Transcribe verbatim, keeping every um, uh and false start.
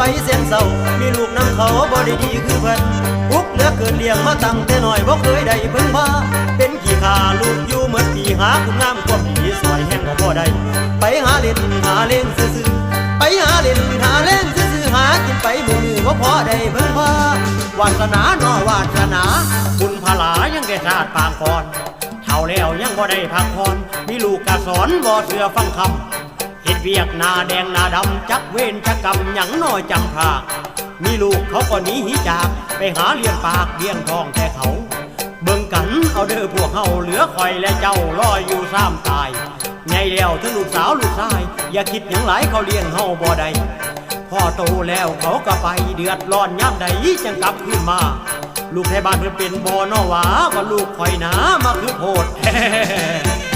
ไอ้แสนเศร้า มีลูกนำเขาบ่ได้ดีคือเพิ่น ทุกข์เหลือเกินเลี้ยงมาตั้งแต่น้อยบ่เคยได้เพิ่งพา เป็นขี้ข้าลูกอยู่หมดปี หาคุณงามความดีซอยแห่งบ่พอได้ ไปหาเล่นหาเล่นซื่อๆ ไปหาเล่นหาเล่นซื่อๆ หากินไปมื้อๆ บ่พอได้เพิ่งพา วาสนาน้อวาสนา บุญพลายังได้ชาติปางก่อน เฒ่าแล้วยังบ่ได้พักผ่อน มีลูกกะสอนบ่เชื่อฟังคำ เฮ็ดเวียกหน้าแดงหน้าดำ จักเวรจักกรรมหยังน้อยจำพราก มีลูกเขาก็หนีหิจาก ไปหาเลี้ยงปากเลี้ยงท้องแต่เขา เบิ่งกันเอาเด้อพวกเฮา เหลือข่อยและเจ้าลอยอยู่ซ้ำตาย ใหญ่แล้วทั้งลูกสาวลูกชาย อย่าคิดหยังหลายเขาเลี้ยงเฮาบ่ได้ พ่อโตแล้วเขาก็ไป เดือดร้อนยามใดจังกลับคืนมา ลูกไทบ้านเพิ่นเป็นบ่น้อหวา ว่าลูกข่อยหนามาคือโพดแท้